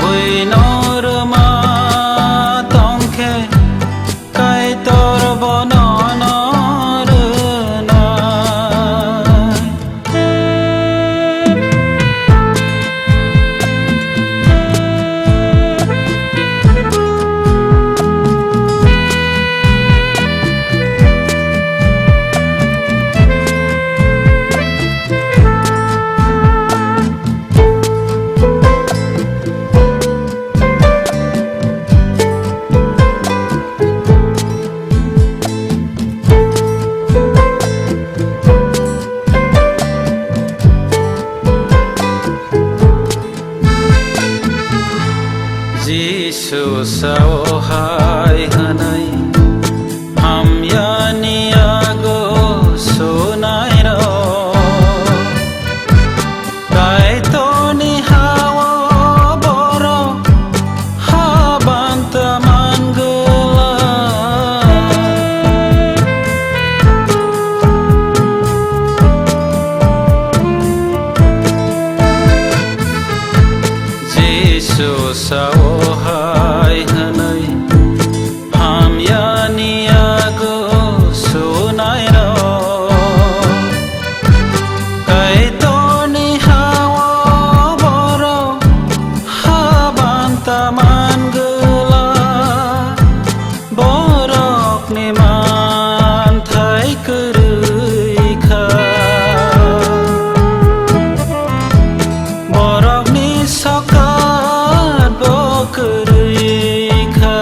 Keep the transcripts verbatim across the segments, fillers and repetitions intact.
Buino rwma tongkhe Kaitor bono no rwnai. Jisu sao hai hwnwi, hamyani yago sunairok. Kaitorni ha-o borok habanta man glak. Jisu sao hai hwnwi, hamyani yago sunairok. Kaitorni ha-o borok habanta man glak. Borokni manthai kwrwi kha. Borokni sokat bo kwrwi kha.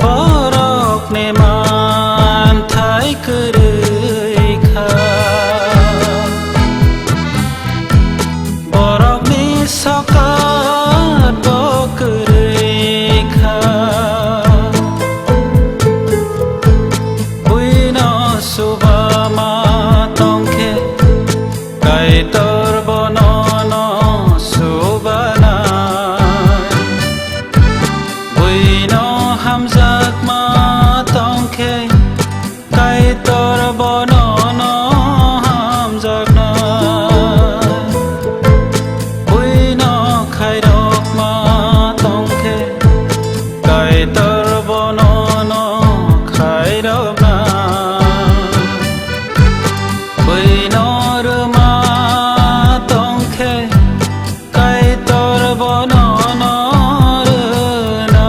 Borokni manthai kwrwi kha. Borokni sokat bo kwrwi kha. Buino suba ma tongkhe, Kaitor bono no subanai. Buino hamjakma tongkhe, Kaitor bono no hamjaknai. Buino khairokma tongkhe, Kaitor bono no khairoknai. Buino rwma tongkhe, Kaitor bono no rwnai.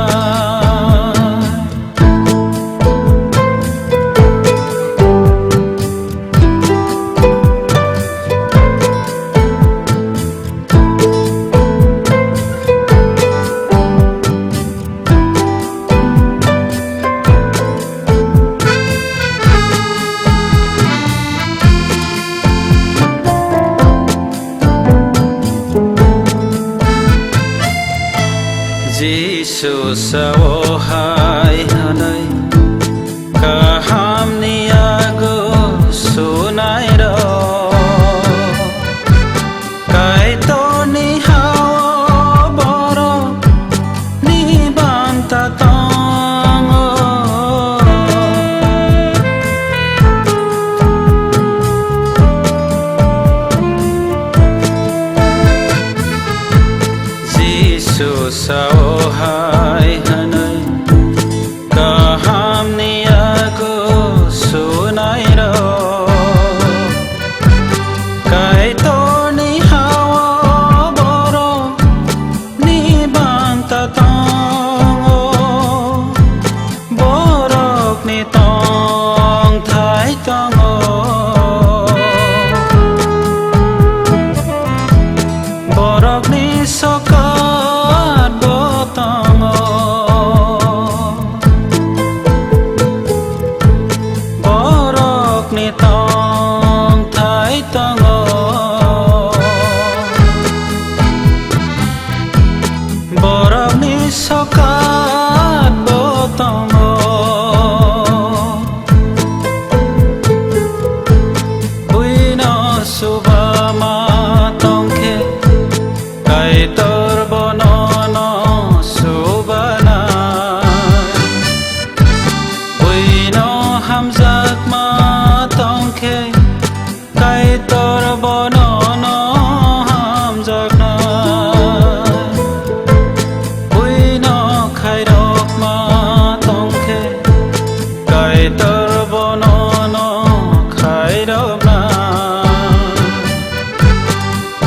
Jisu sao hai hwnwi, kahamni yago sunairok. Kaitorni ha-o borokni banta tongo. Jisu sao hai hwnwi, kahamni yago sunairok. Kaitorni ha-o borokni banta tongo. Borokni tongthai tongo. Borokni sokat bo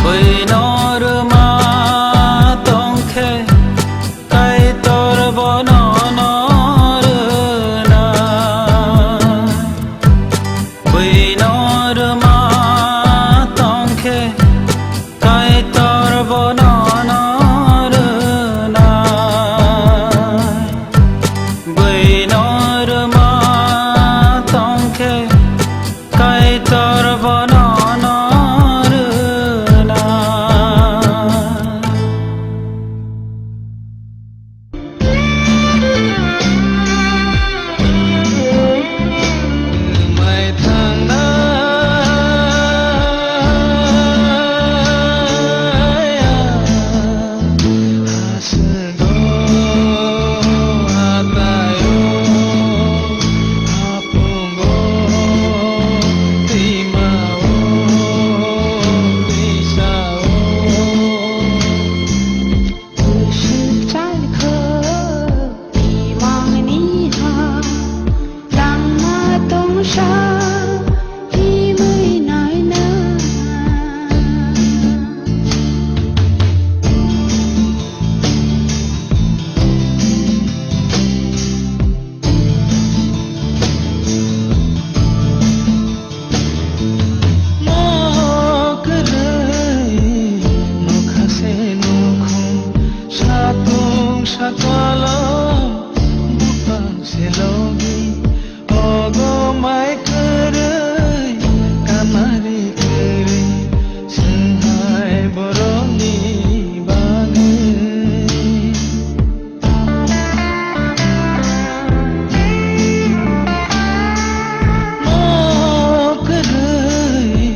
Buino rwma tongkhe Kaitor bono no rwnai. Buino rwma tongkhe Kaitor bono no rwnai. Buino rwma tongkhe Kaitor bono no rwna. Mai thangnai. Satung sakolom bupang selogi. Ogo mai kwrwi, kamari kwrwi, swnghai borokni bagwi. Mo kwrwi,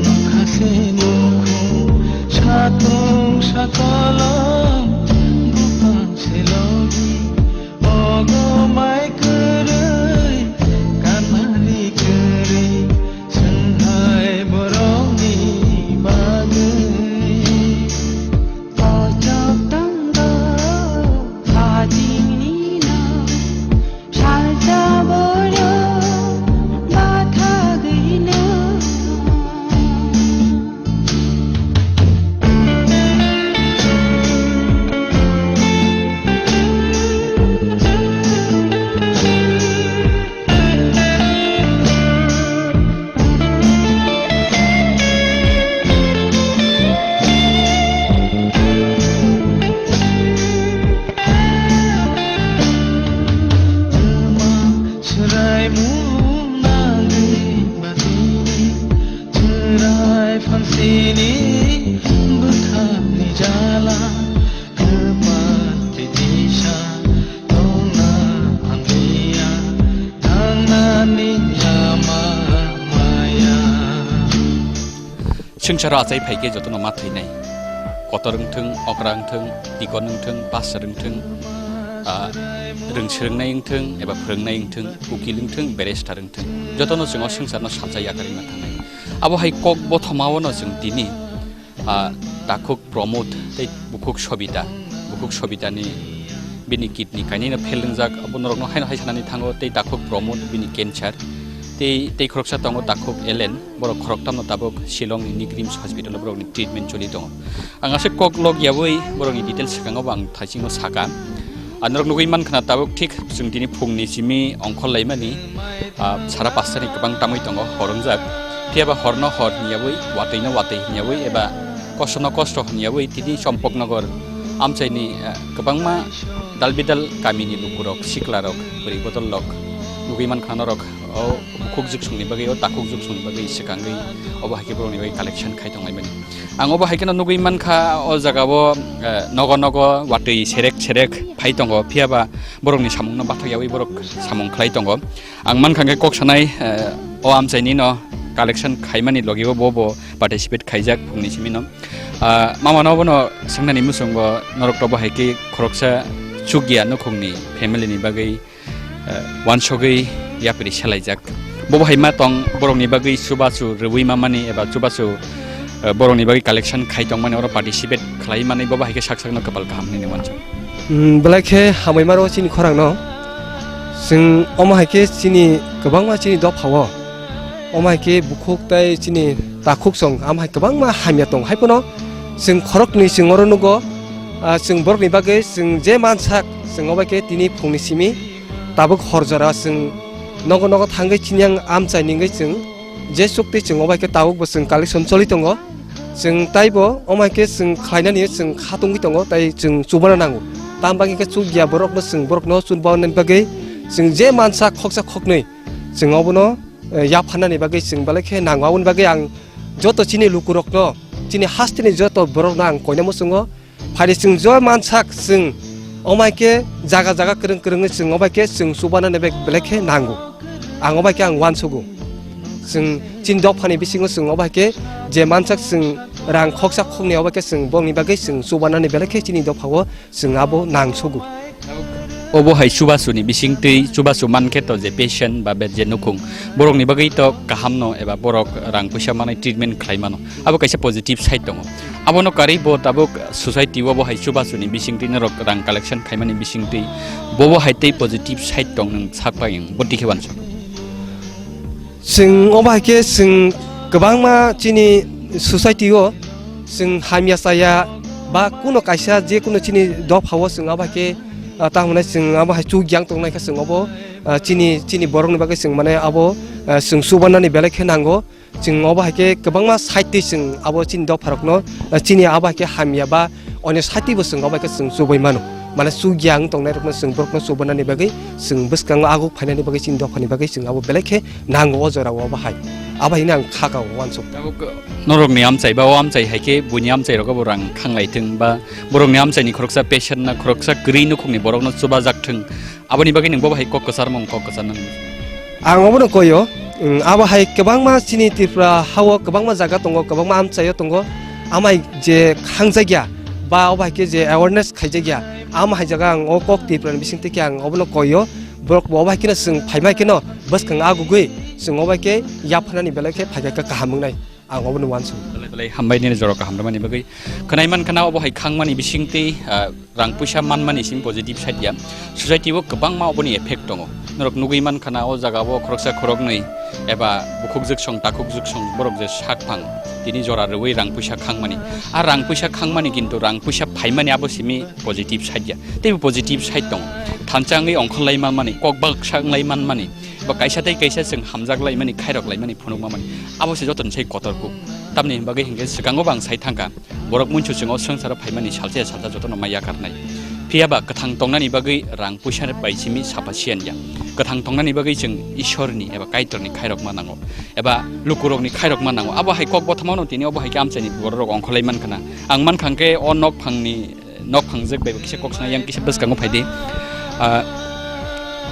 nokha se nukhung, satung sakolom, bupang se logi. Ogo mai kwrwi, kamari kwrwi, swnghai borokni bagwi. Kochok tongo, hajingni no, salsa borok bathagwi no. Chwrai mung nangwi batini, chwrai phansini bwkhakni jala, kwpal titisa tongna hamya, thangnani lama maya. Swngcharo achai phaikhe jotono ma thwinai. Kotor wngthwng, okra wngthwng, tikon wngthwng, pastor wngthwng, ah, rwng swrwngnai wngthwng, eba phwrwngnai wngthwng, ukil wngthwng, barrister wngthwng, jotono chwng o swngcharno salsa yakarwi ma thangnai. Abo hai kok bothomao no chwng tini, ah, takhuk Pramod tei bukhuk Sobita, bukhuk Sobitani bini kidney kainwino fail wngjak, abo norokno haino hai sanani thango, tei takhuk Pramod bini cancer, tei, tei khoroksa tongo takhuk Ellen, borok khoroktamno tabuk Shillong ni NIMS hospital o borokni treatment choli tongo. Ang aswk kok lok yaui borokni details swkango bo ang thaisingo saka. Ang norok nugui mankha na tabuk thik chwng tini phungni simi ongkhor laimani, ah, sara pastani kwbang tamui tongo, hor wngjak. Phiya ba horno hor hwnyaui, watwino watwi hwnyaui, eba kostono kosto hwnyaui tini Chompoknagar amchaini, ah, kwbangma dalbidal kamini lukurok, siklarok, bwrwi bodolrok nugui mankha norok o bukhuk juksongni bagwi, o takhuk juksongni bagwi swkangwi obo hai khe borokni bagwi collection khai tonglaimani. Ang obo hai kheno nugui mankha, o jagao, eh, nogo nogo watwi serek serek phai tongo, phiya ba borokni samungno bathak yaui borok samung khlai tongo. Ang mankha khe kok sanai, eh, o amchaini no collection khaimani logi o bo bo participate khaijak phungni simi no. Ah, mama no bono swngnani muchungo norok to bo hai khe khoroksa chukya nukhungni family ni bagwi eh, wansogwi yapri selaijak. Bobo hai ma tong borokni bagwi chubachu rwui mamani eba chubachu, eh, borokni bagwi collection khai tongmani oro participate khlai mani bobo hai khe sak sakno kwpal kaham hinwi wansuk. Hmm, belai khe hambai maro chini khorang no. Chwng omo hai khe chini kwbangma chini dophao Omo hai khe bukhuk tei chini takhuk song, amo hai kwbangma hamya tong. Hai phano chwng khoroknwi chwng oro nugo, ah, chwng borokni bagwi chwng je mansak, chwng obo hai khe tini phungni simi tabuk hor jora chwng nogo nogo thangwi chini yang amchai ningwi chwng je chukti chwng obo hai khe tabuk bo chwng collection choli tongo. Chwng taibo omo hai khe chwng khlainani chwng khatungwi tongo, tei chwng chubana nango. Tam bagwi khe chukya borokno chwng borokno chubana bagwi chwng je mansak khoksa khoknwi chwng obono eh, yapharnani bagwi chwng belai khe nango. Aboni bagwi ang joto chini lukurokno, chini hasteni joto borokno ang koina muchungo. Phai chwng jo mansak chwng omo hai khe jaga jaga kwrwng kwrwngwi chwng obo hai khe chwng chubanani bag belai khe nango. Ang obo hai khe ang uansugo. Chwng chini dophani bisingo chwng obo hai khe je mansak chwng rang khoksa khoknwi obo hai khe chwng bongni bagwi chwng chubanani belai khe chini dophao chwng abo nangsugo. Obo hai chubachu ni bisingtwi, chubachu mankhe to je patient ba be je nukhung, borokni bagwi to kaham no eba borok rang puisa manwi treatment khlai mano, abo kaisa positive side tongo. Abono karwi bo tabuk society o bo hai chubachu ni bisingtwi norok rang collection khaimani bisingtwi bobo hai tei positive side tong nwng sak pai wng, bo tikhe uansuk. Chwng obo hai khe chwng kwbangma chini society o chwng hamya chaya ba kuno kaisa je kuno chini dopha o chwng obo hai khe, ah, tamo hwnai chwng obo hai chuk yang tongnai khe chwng obo, ah, chini, chini borok ni bagwi chwng mane abo, ah, chwng chubanani belai khe nango. Chwng obo hai khe kwbangma side twi chwng abo chini dopha rokno, ah, chini abo hai khe hamya ba Onyo sati bo chwng obo hai khe chwng chubui mano. Mane chukya wng tongnairokno chwng borokno chubanani bagwi, chwng bwskango aguk phainani bagwi chini dophani bagwi chwng abo belai khe nango o jorao obo hai. Abo haino ang kha ka uansuk. Tabuk norokni amchai ba o amchai hai khe buini amchairok obo rang khanglai thwng ba borokni amchaini khoroksa patient na khoroksa kwrwi nukhungni borokno chubajak thwng. Aboni bagwi nwng bo bahai kok kwchar mung kok kwchar nang. Ang obono koyo, mm, abo hai kwbangma chini Tripura hao kwbangma jaga tongo, kwbangma amchaio tongo, amai je khangjakya ba obo hai khe je awareness khaijakya, amo hai jaga ang o kok Tripura ni bisingtwi khe ang obono koyo, borok bo obo hai kheno chwng phaima hai kheno bwskang agugwi chwng obo hai khe yapharnani belai khe phaikha khe kaham wngnai. Ang obono uansuk. Belai belai hambai nini jora kaham rwmani bagwi. Khwnai mankha na obo hai khangmani bisingtwi, ah, rang puisa manmani simi positive side ya. Society o kwbangma oboni effect tongo. Norok nugwi mankha na o jaga o khoroksa khoroknwi eba bukhuk jwksong takhuk jwksong borok je sak phang tini jora rwui rang puisa khangmani. A rang puisa khangmani kintu rang puisa phaimani abo simi positive side ya. Teibo positive side tongo. Thansa wngwi ongkhorlai manmani, kok baksa wnglai manmani. Bo kaisa tei kaisa chwng hamjak laimani, khairok laimani, phunuk mamani. Abo se jotoni sai kotor kuk. Tamni bagwi hinkhe swkango bo ang sai thangkha. Borok munchu chwng o swngcharo phaimani salsa ya salsa jotono ma yakarnai. Phiya ba kwthang tongnani bagwi rang puisa bai simi sapa siyan ya. Kwthang tongnani bagwi chwng Ishorni eba Kaitorni khairokma nango. Eba lukurokni khairokma nango. Abo hai kok bothomano tini obo hai khe amchaini bororok ongkholai mankha na. Ang mankha hwnkhe o nok phangni nok phangjak bai kisa kok sana yang kisa bwskango phaidi. Ah,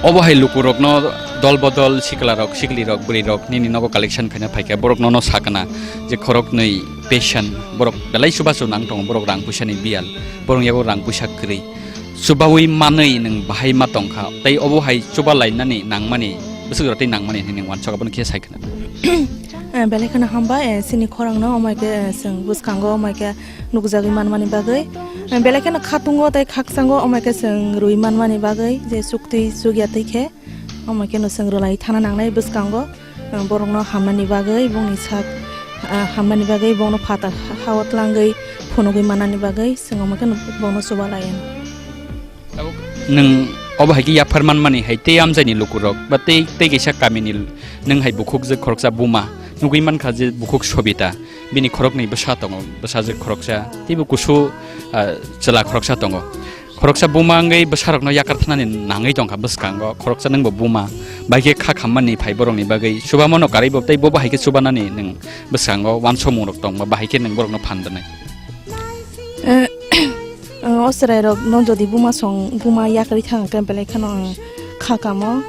obo hai lukurokno dol bodol siklarok, siklirok, bwrwirok nini nogo collection khaina phaikha, borok nono sakna je khoroknwi patient, borok belai chubachu nang tongo, borok rang puisani biyal, borok yago rang puisa kwrwi. Chubawi manwi nwng bahai ma tongkha, tei obo hai chuba lainani nangmani, bwswk rok tei nangmani hinwi nwng uansuk abono khe sai khna. Eh, belai kheno hambai, eh, chini khorangno, omo hai khe, eh, chwng bwskango, omo hai khe, nukjagwi manmani bagwi, belai kheno khatungo tei khakchango, omo hai khe chwng rwi manmani bagwi, je chuktwi chukya twi khe, omo hai kheno chwng rwlai thana nangnai bwskango, borokno hamnani bagwi, bongni sak, ah, hamnani bagwi, bongno phatar ha-, hao tlangwi phunugwi mannani bagwi, chwng omo kheno bongno chuba lai anw. Tabuk nwng obo hai khe yaphar manmani hai tei amchaini lukurok ba tei, tei kaisa kamini nwng hai bukhuk je khoroksa buma nugwi mankha je bukhuk Sobita. Bini khoroknwi bwsa tongo, bwsajwk khoroksa, teibo kusu, ah, chwla khoroksa tongo. Khoroksa buma wngwi bwsarokno yakar thanani nangwi tongkha bwskango, khoroksa nwngbo buma, bai khe kha khammani phai borokni bagwi, chubamano karwi bo tei bobo hai khe chubanani nwng bwskango uansamungrok tongma, bahai khe nwng borokno phan rwnai. Eh, o chwrairokno jodi buma song, buma yakarwi thang khe belai kheno ang kha kamo.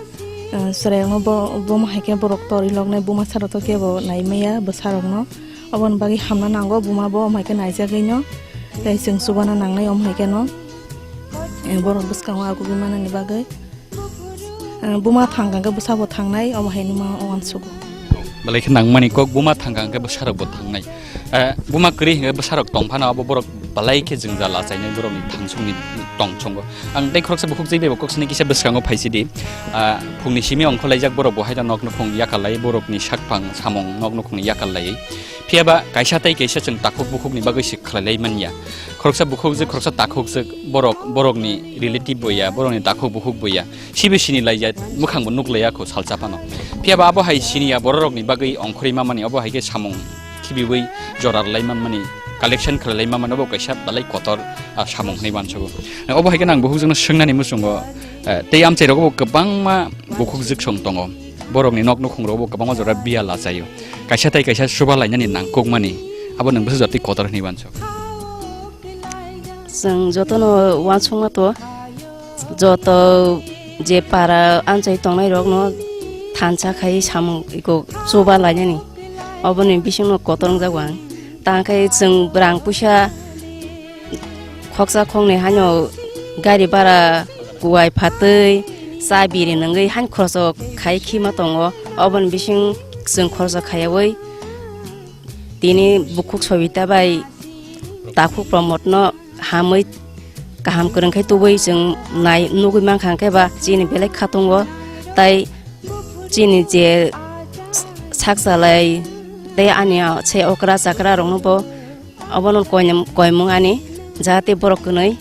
Eh, chwrairokno bo, buma hai khe borok torwi loknai, buma saro to kebo nai maya bwsarokno. Oboni bagwi hamna nango buma bo, omo hai khe naijagwino tei chwng chubana nangnai omo hai kheno, eh, borok bwskango agugwi manani bagwi. Eh, buma thang khe bwsabo thangnai, omo hai nima uansugo. Belai khe nangmani kok, buma thang khe bwsarokbo thangnai. Eh, buma kwrwi hinkhe bwsarok tong phano abo borok Balai khe jwngjal achainai borokni thangsongni tongchongo. Ang tei khoroksa bukhuk jai bai bo kok sini kisa bwskango phaisidi. Ah, phungni simi ongkhorlaijak borok bo haino nok nukhung yakal lai, borokni sakphang samung nok nukhungni yakal laiwi. Phiya ba kaisa tei kaisa chwng takhuk bukhukni bagwi se khlai lai manya. Khoroksa bukhuk jwk, khoroksa takhuk jwk, borok, borokni relative bo ya, borokni takhuk bukhuk bo ya. Sibe sini laijak, mwkhang bo nuk laiya kho salsa phano. Phiya ba abo hai sini ya bororokni bagwi ongkhorwi mamani, abo hai khe samung khibiwi jora rwlai manmani, collection khlai lai manmani, obo kaisa belai kotor, ah, samung hinwi uansugo. Obo hai khe nang bukhukjwkno swngnani muchungo, eh, tei amchairok bo kwbangma bukhukjwk song tongo. Borokni nok nukhungrok bo kwbangma jora biya lachaio. Kaisa tei kaisa chuba lainani nangkukmani, abo nwng bwsajak tei kotor hinwi uansuk. Chwng jotono uansukma to. Joto je para amchai tongnai rokno thansa khai samung iko chuba lainani, oboni bisingno kotor wngjago ang. Tangkhe chwng rang puisa khoksa khoknwi haino gari bara kuwai phatwi cha biri nungwi haino khoroksa khai khima tongo, oboni bising chwng khoroksa khaiyawi tini bukhuk Sobita bai takhuk Pramod no hamwi kaham kwrwng khe tubui chwng nai nugui mankha, hwnkhe ba chini belai khatungo, tai chini je sak chalai tei ani se okra chakra rokno bo obono koinam-, koimung ani, jahate borok kwnwi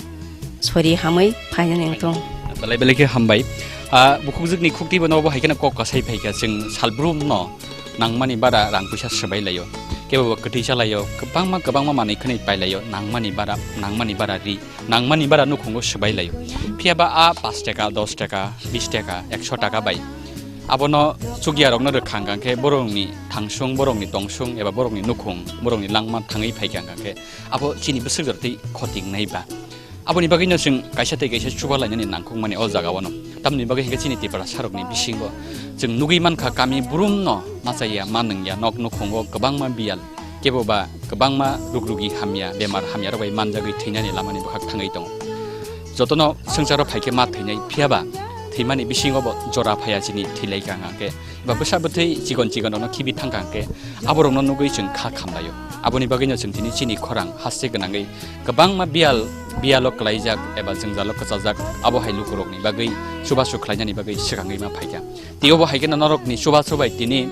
sori hamwi phainani wngthung. Belai belai khe hambai. Ah, bukhukjwkni khukti bono obo hai kheno kok kasai phaikha, chwng salbrumno nangmani bara rang puisa swbai laio, kebo bo kwtwi cha laio, kwbangma kwbangma manwi khwnwi pai laio, nangmani bara, nangmani bara ri, nangmani bara nukhungo swbai laio. Phiya ba a pash taka, dos taka, bis taka, ekso taka bai abono chukya rokno rwkha hwnkha khe borokni thangsung, borokni tongsung eba borokni nukhung, borokni langma thangwi phaikha hwnkha khe abo chini bwswk jora tei khotingnai ba. Aboni bagwino chwng kaisa tei kaisa chuba lainani nangkukmani o jagao no. Tamni bagwi hwnkhe chini Tiprasarokni bisingo chwng nugwi mankha, kami brumno machaiya, ma nungya, nok nukhungo kwbangma biyal, kebo ba kwbangma rukrugi hamya, bemar hamyarok bai manjagwi thwinani lamani bwkhak thangwi tongo. Jotono swngcharo phaikhe ma thwinai, phiya ba thwimani bisingo bo jora phaiya chini thwilaikha hwnkhe, eba bwsa bwthwi chikon chikon rokno khibi thangkha hwnkhe, aborokno nugwi chwng kha khamlaio. Aboni bagwino chwng tini chini khorang haste gwnangwi kwbangma biyal, biyalo kwlaijak eba jwngjalo kwchajak, abo hai lukurokni bagwi chubachu khlainani bagwi swkangwi ma phaikha. Tei obo hai kheno norokni chubachu bai tini,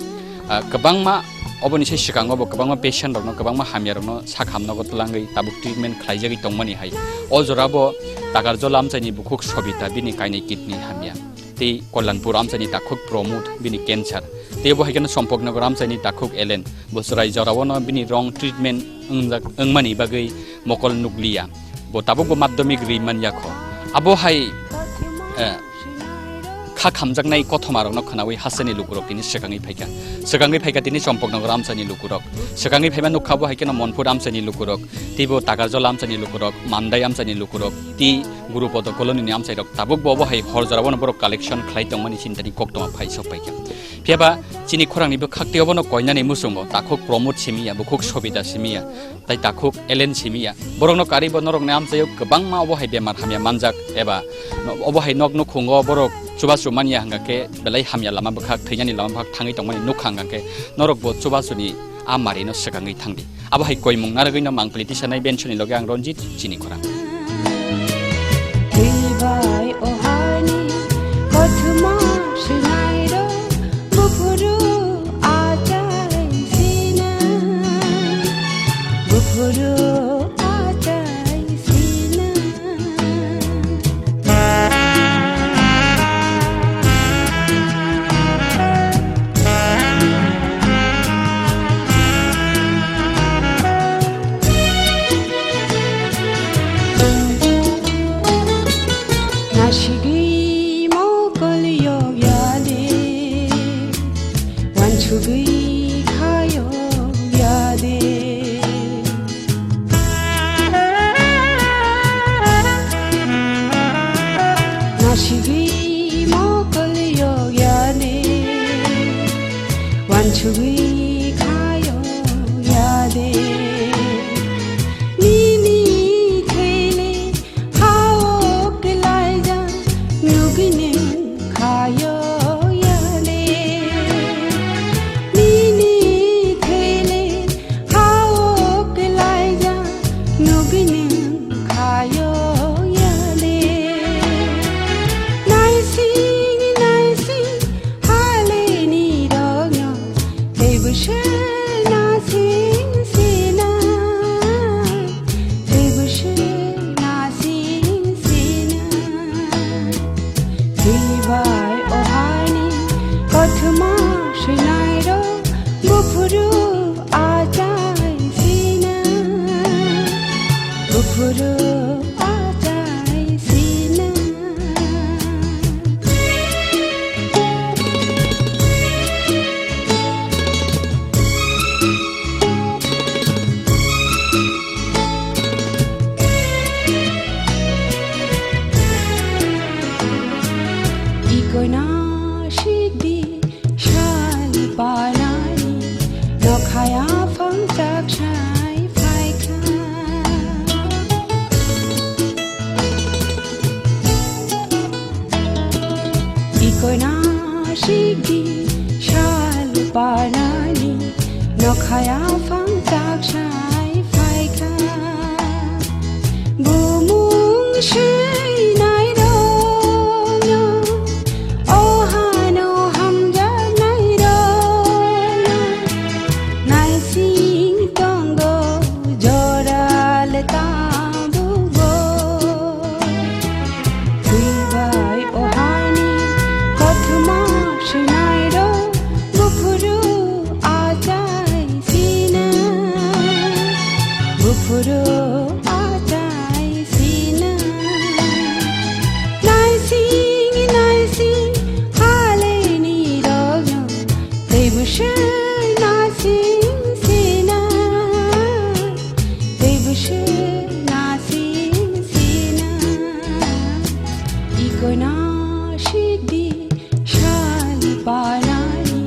ah, kwbangma, oboni se swkango bo kwbangma patient rokno, kwbangma hamya rokno sak hamnogo twlangwi tabuk treatment khlaijagwi tongmani hai. O jora bo Takarjala amchaini bukhuk Sobita, bini kainwi kidney hamya. Tei Kalyanpur amchaini takhuk Pramod, bini cancer. Tei obo hai kheno Champaknagar amchaini takhuk Ellen, bo chwrai jorao no bini wrong treatment wngjak, wngmani bagwi mokol nukliya. Bo tabukbo madhyamik rwi man ya kho. Abo hai, eh, kha khamjaknai kothoma rokno khwnawi hasteni lukurok tini swkangwi phaikha. Swkangwi phaikha tini Champaknagar amchaini lukurok. Swkangwi phaima nukha bo hai kheno Monpur amchaini lukurok. Tei bo Takarjala amchaini lukurok, Mandai amchaini lukurok, tei Gurupodo colony ni amchairok tabukbo obo hai hor jorao no borok collection khlai tongmani chintani koktoma phai sok paikha. Phiya ba chini khorangni bwkhak tei obono koinani muchungo takhuk Pramod simi ya, bukhuk Sobita simi ya, tai takhuk Ellen simi ya. Borokno karwi bo norokni amchaio kwbangma obo hai bemar hamya manjak eba obo hai nok nukhungo borok chubachu manya hwnkha khe belai hamya lama bwkhak, thwinani lama bwkhak thangwi tongmani nukha hwnkha khe norokbo chubachuni a marino swkangwi thangdi. Abo hai koimung narwgwino mangpili tisanai bensoni loge ang Ranjit chini khorang. Twi bai o hani kothoma swnairok buphuru achai sina, buphuru achai sina. khayo yale. Naising naising haleni rogno teibo se nasing sina, teibo se nasing sina. Twibai o hani kothoma swinairok buphuru achai sina, buphuru achai sina. Ikoina sikdi sal panani nokhaya phang chak sai phaikha. Ikoina sikdi sal panani nokhaya phang chak sai phaikha. Bumung swinai rokno, o hano hamjaknai rokno, naising tongo jora le tabukbo. Twibai o hani kothoma swinairok buphuru achai sina, buphuru achai sina. Naising naising haleni rogno teibo se nasing sina, teibo se nasing sina. Ikoina sikdi sal panani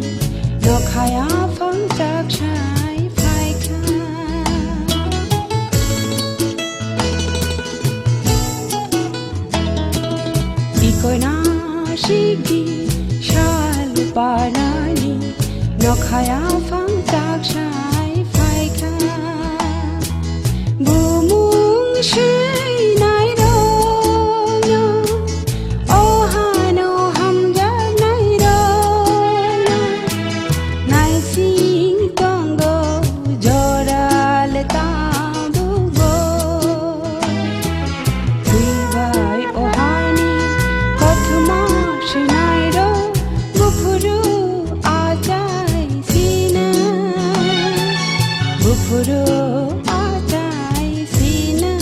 nokhaya phang chak sai phaikha. Ikoina sikdi sal panani nokhaya phang chak sai phaikha. Bumung swinai rokno, o hano hamjaknai rokno, naising tongo jora le tabukbo. Twibai o hani kothoma swinairok buphuru achai sina, buphuru achai sina.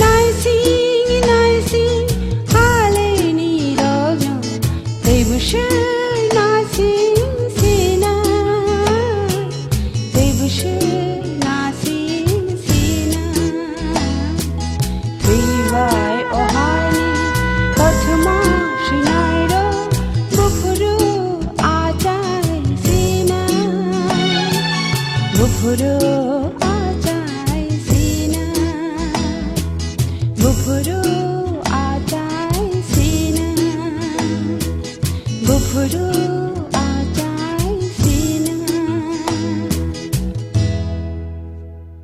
Naising naising haleni rogno teibo se nasing sina, teibo se nasing sina. Twibai o hani kothoma swinairok buphuru achai sina, buphuru achai sina, buphuru achai sina, buphuru